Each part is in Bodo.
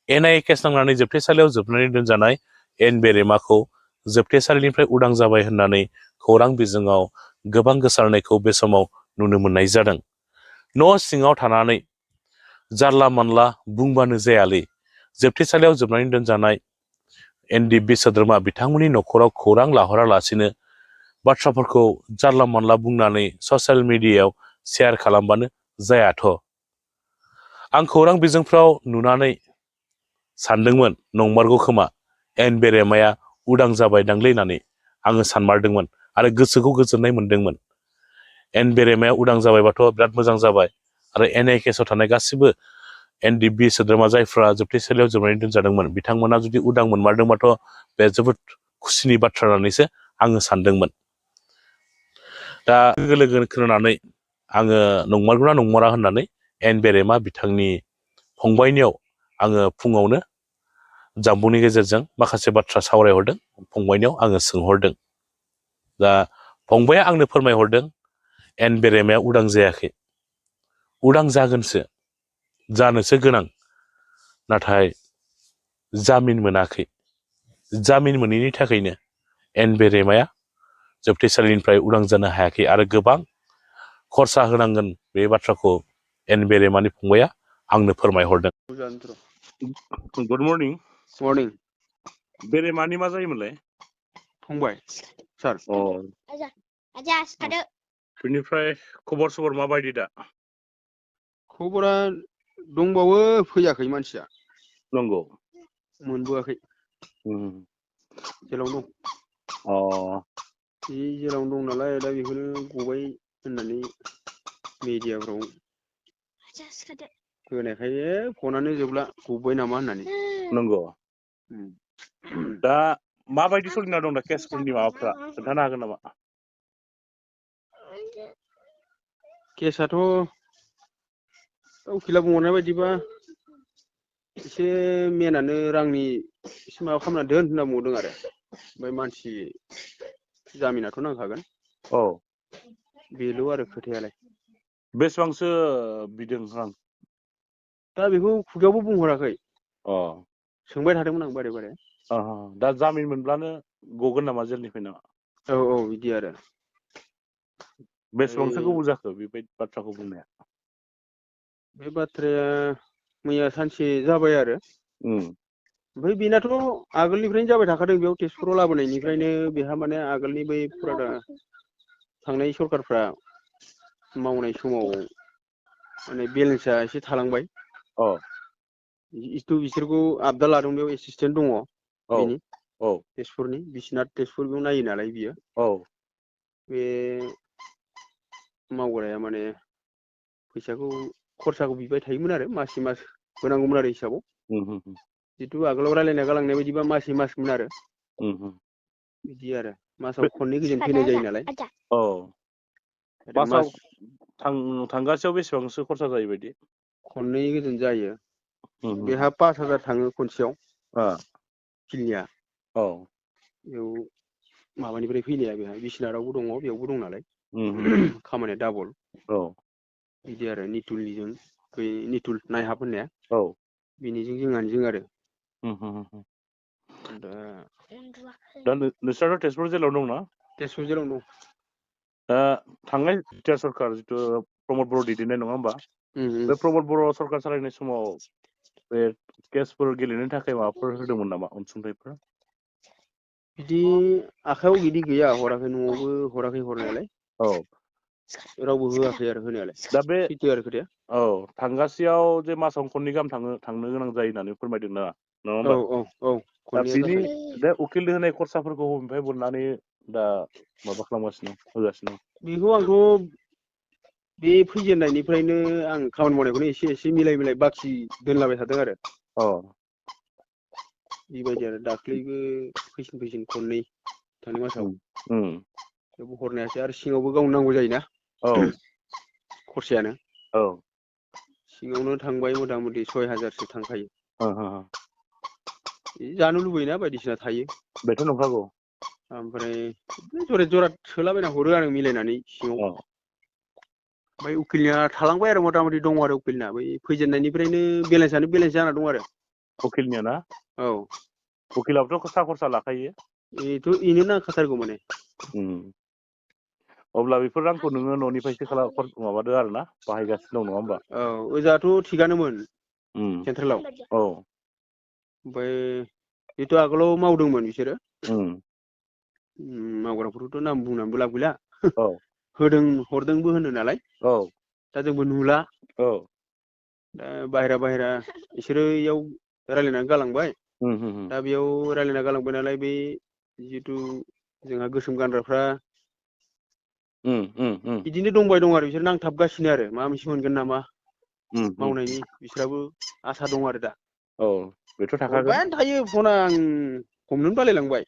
एनआइए केस नांनानै जोबथेसालियाव जोबनानै दोनजानाय एन बेरेमाखौ जोबथेसालिनिफ्राय उदां जाबाय होननानै खौरां बिजोङाव गोबां गोसारनायखौ बे समाव नुनो मोननाय जादों। न' सिङाव थानानै जारला मानला बुंबानो जायालै जोबथेसालियाव जोबनानै दोनजानाय एनडिबि सोद्रोमा बिथांमोननि न'खराव खौरां लाहरालासिनो बाथ्राफोरखौ जारला मानला बुंनानै ससियेल मिडियायाव शेयार खालामबानो जायाथ'। आं खौरां बिजोंफ्राव नुनानै सानदोंमोन नंमारगौ खोमा एन बेरेमाया उदां जाबाय दांलै होननानै आङो सानमारदोंमोन आरो गोसोखौ गोजोननाय मोनदोंमोन। एन बेरेमाया उदां जाबायबाथ' बिराद मोजां जाबाय आरो एनआइए केसाव थानाय गासिबो एनडिबि सोद्रोमा जायफ्रा जोबथेसालियाव जोबनानै दोनजादोंमोन बिथांमोना जुदि उदां मोनमारदोंबाथ' बे जोबोद खुसिनि बाथ्रा होननानैसो आङो सानदोंमोन। दा लोगो लोगो खोनानानै आङो नंमारगौना नंमारा होननानै एन बेरेमा बिथांनि फंबायनियाव आङो फुङावनो जामबुंनि गेजेरजों माखासे बाथ्रा सावरायहरदों, फंबायनियाव आङो सोंहरदों। दा फंबाया आंनो फोरमायहरदों एन बेरेमाया उदां जायाखै, उदां जागोनसो, जानोसो गोनां, नाथाय जामिन मोनाखै। जामिन मोनैनि थाखायनो एन बेरेमाया जोबथेसालिनिफ्राय उदां जानो हायाखै आरो गोबां खरसा होनांगोन बे बाथ्राखौ एन बेरेमानि फंबाया आंनो फोरमायहरदों। Good morning. मर्निं। बेरेमानि मा जायोमोनलाय? फंबाय सार। बेनिफ्राय खबर सबर माबायदि दा? खबरा दंबावो, फैयाखै मानसिया। नंगौ। मोनबोआखै। जेलाव दं। बे जेलावनो दं नालाय दा बेखौनो गबाय होननानै मिडियाफ्राव होनायखाय फनानो जोबला, गबाय नामा होननानै। नंगौ। दा माबायदि सोलिना दं दा केसफोरनि माबाफ्रा खोन्थानो हागोन नामा? केसाथ' उखिला बुंहरनाय बायदिबा एसे मेनानो रांनि एसे माबा खालामना दोन होनना बुंहरदों आरो। ओमफ्राय मानसि जामिनाथ' नांखागोन। औ। बेल' आरो खोथायालाय। बेसेबांसो बिदों रां? दा बेखौ खुगायावबो बुंहराखै। अ। सोंबाय थादोंमोन आं बारे बारे। दा जामिन मोनब्लानो गगोन नामा जेलनिफ्राय नामा? औ औ बिदि आरो। बेसेबांसो गोबाव जाखो बेबायदि बाथ्राखौ बुंनाया? बे बाथ्राया मैया सानसे जाबाय आरो। ओमफ्राय बेनाथ' आगोलनिफ्रायनो जाबाय थाखादों, बेयाव तेजपुराव लाबोनायनिफ्रायनो बेहा माने आगोलनि बै फुराना थांनाय सरखारफ्रा मावनाय समाव माने बेलेन्सा एसे थालांबाय। औ। बिसोरखौ आबदा लादों, बेयाव एसिसटेन्ट दङ औ बिनि औ तेजपुरनि, बिसिनाथ तेजपुर बेयाव नायो नालाय बियो। औ। बे मावग्राया माने फैसाखौ खरसाखौ बिबाय थायोमोन आरो, मासै मास होनांगौमोन आरो हिसाबाव। जिथु आगोलाव रायलायना गालांनाय बायदिबा मासै मासमोन आरो। बिदि आरो मासाव खननै गोजोन फैनाय जायो नालाय। औ। मास मासाव थांगासेयाव बेसेबांसो खरसा जायो बायदि? खननै गोजोन जायो। बेहा 5,000 थाङो खनसेयाव। खिलिया। औ। बेयाव माबानिफ्राय फैनाया बेहाय बिसिनाथावबो दङ, बेयावबो दं नालाय। खामानिया डाबल। औ। बिदि आरो निथुलनिजों बै निथुल नायहाब होननाया। औ। बिनिजों जोंहानिजों आरो। दा नोंस्राथ' तेजपुर जेलाव दंना? तेजपुर जेलावनो दं। दा थांनाय सरखार जिथु प्रमद बर' दैदेननाय नङा होमबा? दं। बे प्रमद बर' सरखार सालायनाय समाव बे केसफोर गेलेनो थाखाय माबाफोर होदोंमोन नामा अनसुंथाइफोर? बिदि आखाइयाव बिदि गैया, हराखै, न'आवबो हराखै हरनायालाय। औ। रावबो होआखै आरो होनायालाय, दा बे सैथो आरो खोथाया। औ, थांगासेयाव जे मासावनो खननै गाहाम थांनो गोनां जायो होननानै फोरमायदों ना। नङा औ होमबा? औ औ दा खननैया बिनि जाखायो। बे उकिल होनाय खरसाफोरखौ बबेनिफ्राय मोननानै दा माबा खालामगासिनो होगासिनो? बेखौ आंथ' बे फैजेननायनिफ्रायनो आं खामानि मावनायखौनो एसे एसे मिलाय मिलाय बाखि दोनलाबाय थादों आरो। औ। बेबायदि आरो दाख्लैबो फैसिन खननै थांनाय मासाव। थेवबो हरनो हायासै आरो सिङावबो गावनो नांगौ जायोना। औ खरसायानो। औ। सिङावनो थांबाय मथा मथि 6,000सो थांखायो। जानो लुबैयोना बायदिसिना थायो। बेथ' नंखागौ। ओमफ्राय जरा जरा सोलाबायना हरो आरो मिलायनानै सिङाव। औ ओमफ्राय उकिलनिया थालांबाय आरो मथा मथि दङ आरो उकिलना बै फैजेननायनिफ्रायनो बेलेन्सआनो बेलेन्स जाना दं आरो। उकिलनिया ना औ उकिलाबोथ' सा खरसा लाखायो बेथ' इनो नांखाथारगौ माने अब्ला बेफोर रांखौ नोङो न'निफ्रायसो माबादो आरोना बाहायगासिनो दं नङा होमबा औ ओजाथ' थिगानोमोन सेन्ट्रेलाव औ ओमफ्राय जिथु आगोलाव मावदोंमोन बिसोरो मावग्राफोरखौथ' नाम बुंनानैबो लाब गैला औ होदों हरदोंबो होनो नालाय औ दा जोंबो नुला औ दा बाहेरा बिसोरो इयाव रायलायनानै गालांबाय दा बेयाव रायलायना गालांबाय नालाय बै जिथु जोंहा गोसोम गानग्राफ्रा बिदिनो दंबाय दं आरो बिसोर नांथाबगासिनो आरो माबा मोनसे मोनगोन नामा मावनायनि बिसोराबो आसा दं आरो दा औ बेथ' थाखागोन हरबायानो थायो फना आं हमनोनो बालायलांबाय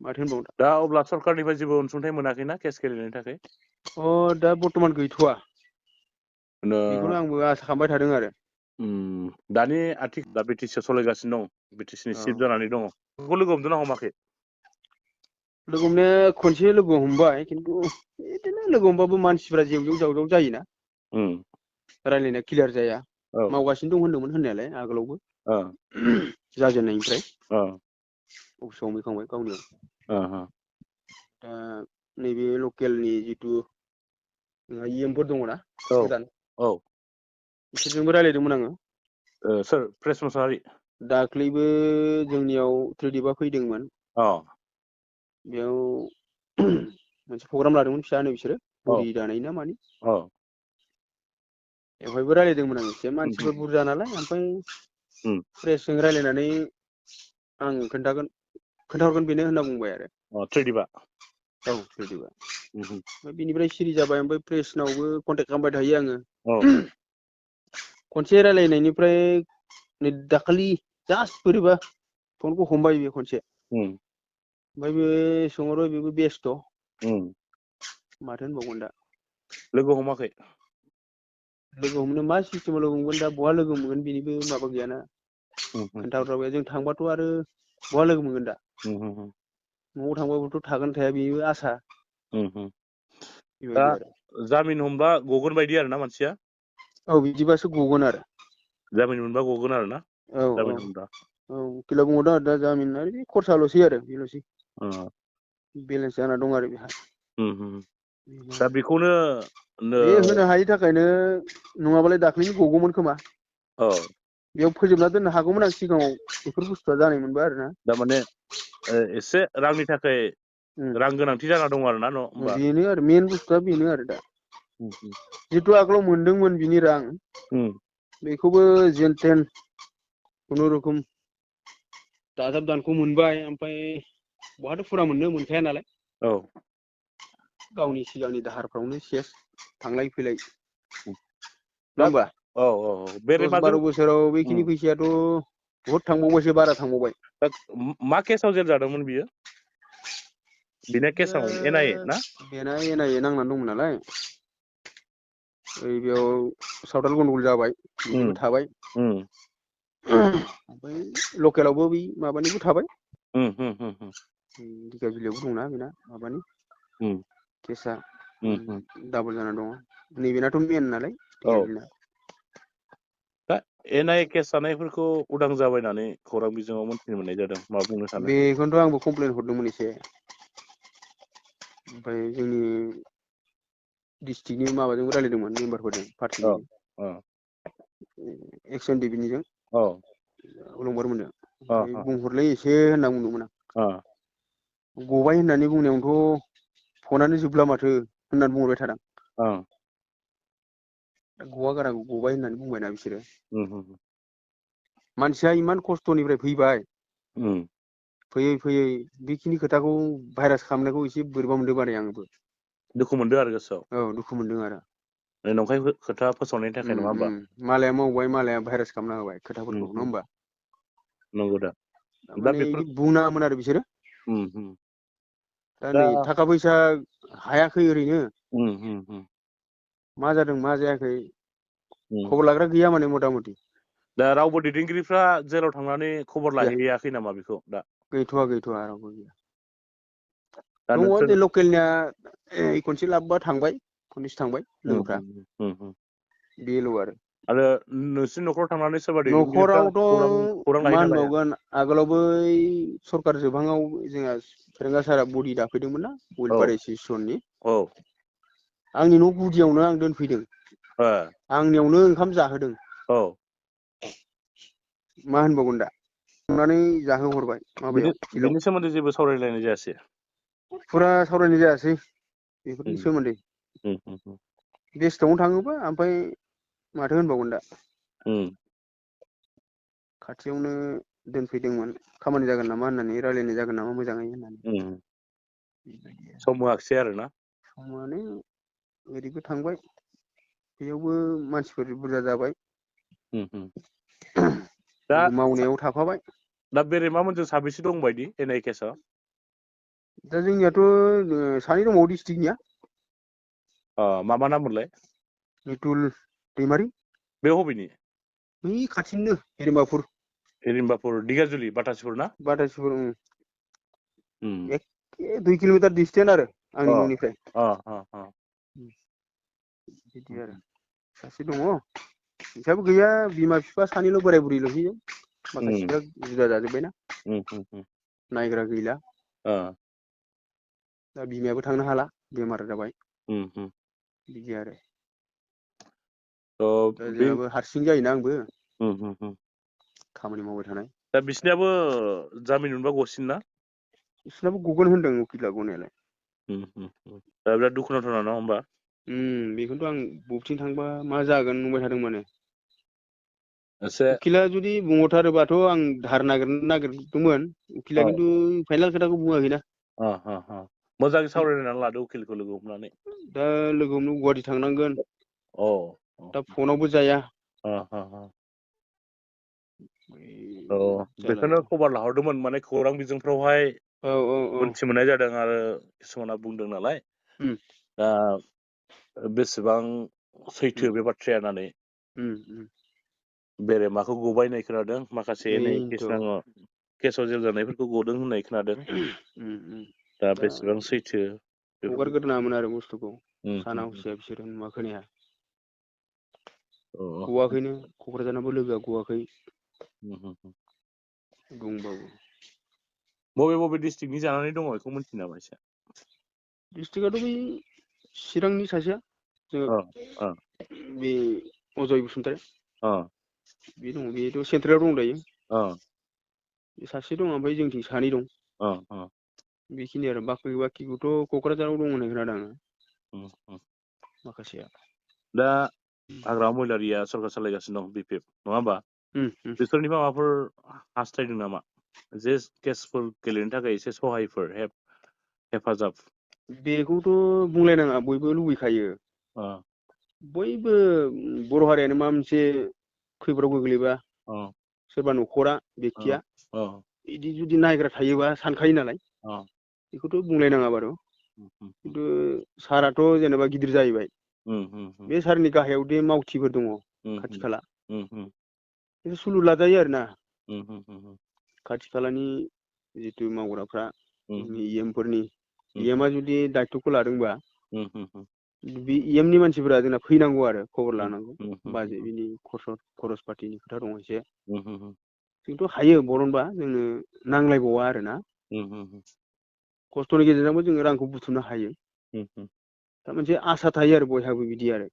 माथो होनबावनो दा अब्ला सरकारनिफ्राय जेबो अनसुंथाइ मोनाखैना केस गेलेनायनि थाखाय दा बर्थमान गैथ'वा बेखौनो आंबो आसा खालामबाय थादों आरो दानि दा बिटिसिआव सलायगासिनो दं बिटिसिनि चिफ जानानै दङ बेखौ लोगो हमदोंना हमाखै लोगो हमनाया खनसे लोगो हमबाय खिन्थु बिदिनो लोगो हमबाबो मानसिफ्रा जेवजेव जावजाव जायोना रायलायनाया क्लियार जाया मावगासिनो दं होनदोंमोन होननायालाय आगोलावबो जाजेननायनिफ्राय अफिसाव हमहैखांबाय गावनियाव दा नैबे लकेलनि जिथु इएमफोर दङना गोदान बिसोरजोंबो रायलायदोंमोन आङो सोर प्रेस मुसाहारि दाख्लैबो जोंनियाव त्रिदिबा फैदोंमोन बेयाव मोनसे प्रग्राम लादोंमोन फिसानो बिसोरो बडि दानाय ना मानि बेवहायबो रायलायदोंमोन आं एसे मानसिफोर बुरजा नालाय ओमफ्राय प्रेसजों रायलायनानै आं खोन्थाहरगोन बेनो होनना बुंबाय आरो त्रिदिबा औ त्रिदिबा ओमफ्राय बिनिफ्राय सिरि जाबाय ओमफ्राय प्रेसनावबो कन्टेक्ट खालामबाय थायो आङो खनसे रायलायनायनिफ्राय नै दाखालि जास्ट बोरैबा फनखौ हमबाय बे खनसे ओमफ्राय बे सोंहरबाय बेबो बेस्थ' माथो होनबावगोन दा लोगो हमाखै लोगो हमनो मा सिस्टेमाव लोगो हमगोन दा बहा लोगो मोनगोन बेनिबो माबा गैयाना खोन्थाहरग्राबो जों थांबाथ' आरो बहा लोगो मोनगोन दा न'आव थांबाबोथ' थागोन थाया बेबो आसा दा बेबायदि आरो जामिन हमबा गगोन बायदि आरोना मानसिया औ बिदिबासो गगोन आरो जामिन मोनबा गगोन आरो ना औ जामिन मोनबा उकिला बुंहरदों आरो दा जामिन आरो बे खरसाल'सै आरो बेल'सै बेलेन्स जाना दं आरो बेहा दा बेखौनो बे होनो हायि थाखायनो नङाबालाय दाख्लैनो गगौमोन खोमा बेयाव फोजोबना दोननो हागौमोन आं सिगाङाव बेफोर बुस्थुआ जानाय मोनबा आरोना थारमाने एसे रांनि थाखाय रां गोनांथि जाना दं आरो ना होमबा बेनो आरो मेन बुस्थुआ बेनो आरो दा जिथु आगोलाव मोनदोंमोन बिनि रां बेखौबो जेनथेन खुनुरुखुम दाजाब दानख' मोनबाय ओमफ्राय बहाथो फुरा मोनखाया नालाय गावनि सिगांनि दाहारफ्रावनो सेस थांलाय फैलाय नङा दा होमबा बे 10-12 बोसोराव बेखिनि फैसायाथ' बहुद थांबावबायसो बारा थांबावबाय मा केसाव जेल जादोंमोन बियो बिना केसाव एनआइए ना बेना एनआइए नांनानै दंमोन नालाय बेयाव सावथाल गन्डगल जाबाय बिनिबो थाबाय ओमफ्राय लकेलावबो बै माबानिबो थाबाय दिगाबिलावबो दंना बेना माबानि केसा डाबल जाना दङ नैबेनाथ' मेन नालाय दिगाबिलना दा एनआइए केस जानायफोरखौ उदां जाबाय होननानै खौरां बिजोङाव मोनथिनो मोननाय जादों मा बुंनो सानो बेखौनोथ' आंबो कमप्लेन हरदोंमोन एसे ओमफ्राय जोंनि डिस्ट्रिक्टनि माबाजोंबो रायलायदोंमोन मेम्बारफोरजों पार्टिनि एक्स एन डि बि निजों अलंबार मोनजों ओमफ्राय बुंहरलाय एसे होनना बुंदोंमोन आं गबाय होननानै बुंनायावनोथ' फनानो जोबला माथो होननानै बुंहरबाय थादों गवा गारा गबाय होननानै बुंबायना बिसोरो मानसिया इमान खस्थ'निफ्राय फैबाय फैयै फैयै बेखिनि खोथाखौ भाइरास खालामनायखौ एसे बोरैबा मोनदों माने आंबो दुखु मोनदों आरो गोसोआव औ दुखु मोनदों आरो नंखाय खोथा फोसावनायनि थाखाय नङा होमबा मालाया मावबाय मालाया भाइरास खालामना होबाय खोथाफोरखौ नङा होमबा नंगौ दा माने बिदि बुंनाङामोन आरो बिसोरो दा नै थाखा फैसा हायाखै ओरैनो मा जादों मा जायाखै खबर लाग्रा गैया माने मथा मथि दा रावबो दैदेनगिरिफ्रा जेराव थांनानै खबर गैया लाहैयाखै नामा बेखौ दा गैथ'वा रावबो गैया दा दङ नोंसोर जे लकेलनिया खनसे लाबोबा थांबाय खननैसो थांबाय लोगोफ्रा बेल' आरो आरो नोंसिनि न'खराव थांनानै सोरबा दैदेनगिरिफ्रा न'खरावथ' खौरां मा लायोना लाया? होनबावगोन आगोलाव बै सरखार जोबहाङाव जोंहा फेरेंगा सारा बडि दाफैदोंमोन ना गवालपारा स्टेसननि औ आंनि न' गुदियावनो आं दोनफैदों आंनियावनो ओंखाम जाहोदों औ मा होनबावगोन दा संनानै जाहोहरबाय माबायाव फिल्डआव बिनि सोमोन्दै जेबो सावरायलायनाय जायासै? फुरा सावरायनाय जायासै बेफोरनि सोमोन्दै बेस्थ'आवनो थाङोबा ओमफ्राय माथो होनबावगोन दा खाथियावनो दोनफैदोंमोन खामानि जागोन नामा होननानै रायलायनाय जागोन नामा मोजाङै होननानै सम होआखिसै आरो ना? समानो ओरैबो थांबाय बेयावबो मानसिफोर बुरजा जाबाय दा मावनायाव थाफाबाय। दा बेरेमामोनजों साबेसे दं बायदि एनआइ केसआव? दा जोंनियाथ' सानै दंबावो डिस्ट्रिक्टनिया मा नाममोनलाय? निथुल दैमारि बे बबेनि? बै खाथिनिनो हिरिमबाफुर हिरिमबाफुर दिगाजुलि बाटासिफोर ना? बाटासिफोर एखे 2 किल'मिटार डिसटेन्स आरो आंनि न'निफ्राय बिदि आरो सासे दङ बिसाबो गैया बिमा बिफा सानैल' बोराय बुरैल'सै माखासेफ्रा जुदा जाजोब्बायना नायग्रा गैला दा बिमायाबो थांनो हाला बेमार जाबाय बिदि आरो दा जोंहाबो हारसिं जायोना आंबो खामानि मावबाय थानाय। दा बिसनियाबो जामिन मोनबा गसिन ना? बिसोरनाबो गगोन होनदों उकिला गनायालाय। दा बिराद दुखुनांथाव ना होमबा? बेखौथ' आं बबेथिं थांबा मा जागोन नुबाय थादों माने। एसे उकिला जुदि बुंहरथारोबाथ' आं धार नागिरदोंमोन उकिला खिन्थु फाइनाल खोथाखौ बुङाखैना। मोजाङै सावरायलायनानै लादो उकिलखौ लोगो हमनानै। दा लोगो हमनो गुवाहाटि थांनांगोन औ दा फनावबो जाया। औ बेखौनो खबर लाहरदोंमोन माने खौरां बिजोंफ्रावहाय मोनथि मोननाय जादों आरो किसुमाना बुंदों नालाय दा बेसेबां सैथो बे बाथ्राया होननानै बेरेमाखौ गबाय होननाय खोनादों माखासे केसाव जेल जानायफोरखौ गदों होननाय खोनादों दा बेसेबां सैथो हगारग्रोनाङामोन आरो बुस्थुखौ साना हसिया बिसोरो नुवा खोनाया गवाखैनो क'क्राझारनाबो लोगोआ गवाखै दंबावो। बबे बबे डिस्ट्रिक्टनि जानानै दङ बेखौ मिन्थियो नामा एसे? डिस्ट्रिक्टआथ' बै चिरांनि सासेया जोङो बे अजय बसुमतारी बे दङ बेथ' सेन्ट्रेलाव दं दायो। सासे दं ओमफ्राय जोंथिं सानै दं। बेखिनि आरो बाखिखौथ' क'क्राझाराव दं होननाय खोनादों आङो। माखासेया दा हाग्रामा महिलारिया सरकार सालायगासिनो दं BPF नङा होमबा? बिसोरनिबा माबाफोर हास्थायदों नामा जे केसफोर गेलेनो थाखाय एसे सहायफोर हेफाजाब? बेखौथ' बुंलायनाङा बयबो लुबैखायो। बयबो बर' हारियानो माबा मोनसे खैफोदाव गोग्लैबा सोरबा न'खरा बेक्तिया बिदि जुदि नायग्रा थायोबा सानखायो नालाय बेखौथ' बुंलायनाङा बारु खिन्थु साराथ' जेनेबा गिदिर जाहैबाय बे सारनि गाहायावदि मावथिफोर दङ खाथि खाला बे सुलुग लाजायो आरो ना खाथि खालानि जिथु मावग्राफ्रा EM फोरनि EMआ जुदि दायथ'खौ लादोंबा बे EMनि मानसिफोरा जोंना फैनांगौ आरो खबर लानांगौ बाजे बिनि खरस पातिनि खोथा दङ एसे जोंथ' हायो बरनबा जोंनो नांलायबावा आरोना खस्थ'नि गेजेरजोंबो जोङो रांखौ बुथुमनो हायो दा मोनसे आसा थायो आरो बयहाबो बिदि आरो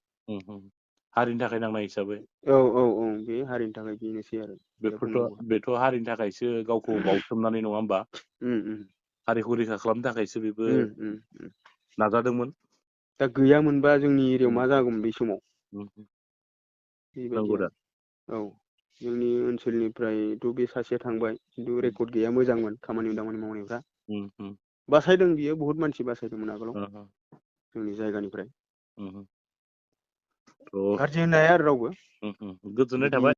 हारिनि थाखाय नांनाय हिसाबै औ बे हारिनि थाखाय बेनोसै आरो बेथ' हारिनि थाखायसो गावखौ बाउसोमनानै नङा होमबा हारिखौ रैखा खालामनो थाखायसो बेबो नाजादोंमोन। दा गैयामोनबा जोंनि एरियायाव मा जागौमोन बै समाव बेबायदि नंगौ दा आरो जोंनि ओनसोलनिफ्रायथ' बे सासेया थांबाय खिन्थु रेकर्ड गैया मोजांमोन खामानि दामानि मावनायफ्रा बासायदों बियो बहुत मानसि बासायदोंमोन आगोलाव जोंनि जायगानिफ्राय गाज्रि होननो हाया आरो रावबो गोजोननाय बिदि थाबाय।